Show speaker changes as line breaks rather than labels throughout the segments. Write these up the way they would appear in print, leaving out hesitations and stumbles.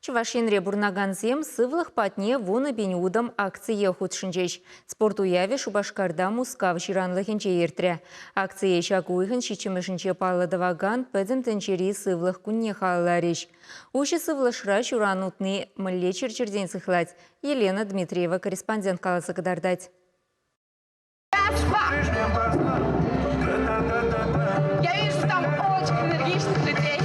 Чӑваш Енре пурӑнакансем сывлӑх патне 10 000 утӑм акцие хутшӑнчӗҫ. Спорт уявӗ Шупашкарта Мускав ҫыранлӑхӗнче иртрӗ. Акцие ҫак уйӑхӑн ҫиччӗмӗшӗнче паллӑ тӑвакан Пӗтӗм тӗнчери сывлӑх кунне халалларӗҫ. Уҫӑ сывлӑшра ҫуран утни мӗнле чир-чӗртен сыхлать, Елена Дмитриева корреспондент каласа кӑтартать.
Я вижу там очень энергичных людей.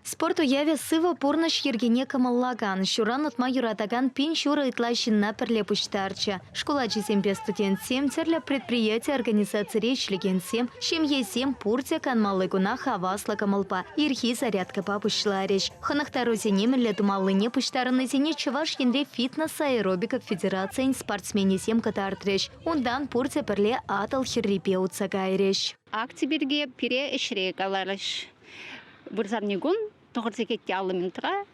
Спорт уявӗ сывӑ пурнӑҫ йӗркине кӑмӑллакан, ҫуран утма юратакан пин ҫурӑ ытла ҫынна пӗрле пуҫтарчӗ. Шкул ачисемпе студентсем, тӗрлӗ предприяти-организацире ӗҫлекенсем, ҫемьесем пурте канмалли куна хаваслӑ кӑмӑлпа, ирхи зарядкӑпа пуҫларӗҫ. Хӑнӑхтарусене мӗнле тумаллине пуҫтарӑннисене Чӑваш Енре фитнес-аэробика федерацийӗн спортсменӗсем кӑтартрӗҫ. Унтан пурте пӗрле Атӑл хӗррипе утса кайрӗҫ.
Акци пирки пире ӗҫре каларӗҫ. Вырсарникун 9 сехет те 50 минутра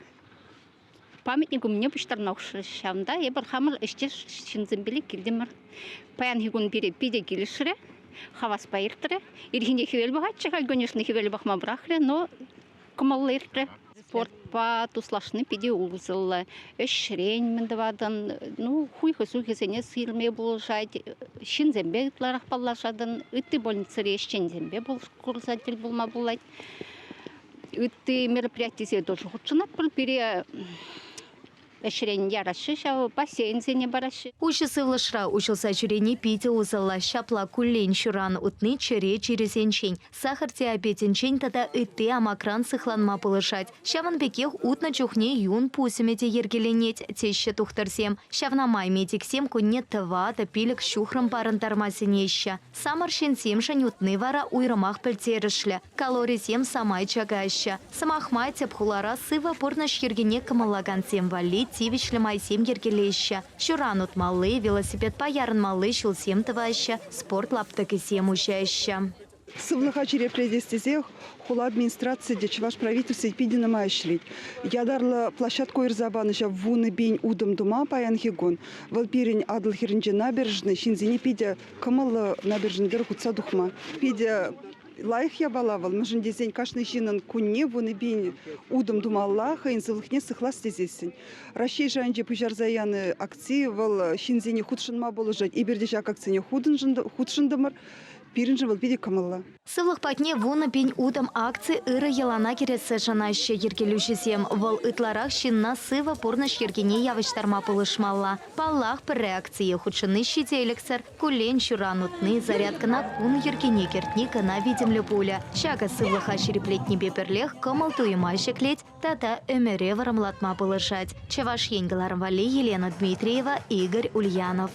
памятник умне пуҫтарма хушрӗҫ. Ҫавӑнта эпир хамӑр ӗҫтеш ҫынсемпеле килтӗмӗр. Паянхи кун пире питӗ килӗшрӗ, хаваспа иртрӗ. Ирхине хӗвел пӑхатчӗ, халь, конечно, хӗвел пӑхма пӑрахрӗ, но кӑмӑллӑ иртрӗ. Спортпа туслашни питӗ усӑллӑ. Ӗҫрен мӗн тӑватӑн, ну, хуйхӑ-суйхӑсене сирме пулӑшать, ҫынсемпе ытларах паллашатӑн, ытти больницӑри ӗҫченсемпе курса тӗл пулма пулать. Ытти мероприятисене тоже хутшӑнатпӑр. Пире ӗҫрен яраҫҫӗ ҫав, бассейнсене параҫҫӗ.
Уҫӑ сывлӑшра уҫӑлса ҫӳрени питӗ усӑллӑ. Ҫапла куллен ҫуран утни чӗре чирӗсенчен, сахӑр диабетӗнчен тата ытти амакран сыхланма пулӑшать. Ҫавӑн пекех утнӑ чухне юн пусӑмӗ те йӗркеленет, теҫҫӗ тухтӑрсем. Ҫавна май медиксем кунне тӑватӑ-пилӗк ҫухрӑм парӑнтарма сӗнеҫҫӗ. Самӑр ҫынсемшӗн утни вара уйрӑмах пӗлтерӗшлӗ. Калорисем самай чакаҫҫӗ. Сӑмах май, тӗп хулара сывӑ пурнӑҫ йӗркине кӑмӑллакансем валли тивӗҫлӗ майсем йӗркелеҫҫӗ. Ҫуран утмалли, велосипедпа ярӑнмалли ҫулсем тӑваҫҫӗ, спорт лаптӑкӗсем уҫаҫҫӗ.
Сывлӑха ҫирӗплетес тесе хула администрацийӗ те, Чӑваш правительстви питӗ нумай ӗҫлет. Ятарлӑ площадка уйӑрса панӑ ҫав 10 000 утӑм тума паянхи кун. Вӑл пирӗн Атӑл хӗрринче набережнӑй ҫынсене питӗ кӑмӑллӑ набережнӑй тӑрӑх утса тухма. Питӗ лайӑх япала вӑл, мӗншӗн тесен кашни ҫыннӑн кунне 10 000 утӑм тумалла хӑйӗн сывлӑхне сыхлас тесессӗн. Раҫҫей шайӗнче пуҫарса янӑ акци вӑл ҫынсене хутшӑнма пулӑшать. Эпир те ҫак акцине хутшӑнтӑмӑр. Пирӗншӗн вӑл питӗ кӑмӑллӑ.
Сывлӑх патне 10 000 утӑм акци ырӑ йӑлана кӗрессе шанаҫҫӗ йӗркелӳҫӗсем. Вӑл ытларах ҫынна сывӑ пурнӑҫ йӗркине явӑҫтарма пулӑшмалла. Паллах, пӗрре акцие хутшӑнни ҫителӗксӗр. Куллен ҫуран утни, зарядкӑна кун йӗркине кӗртни кӑна витӗмлӗ пулӗ. Ҫакӑ сывлӑха ҫирӗплетнипе пӗрлех кӑмӑл-туйӑма ҫӗклет тата ӗмӗре вӑрӑмлатма пулӑшать. Чӑваш Ен кӑларӑм валли Елена Дмитриева, Игорь Ульянов.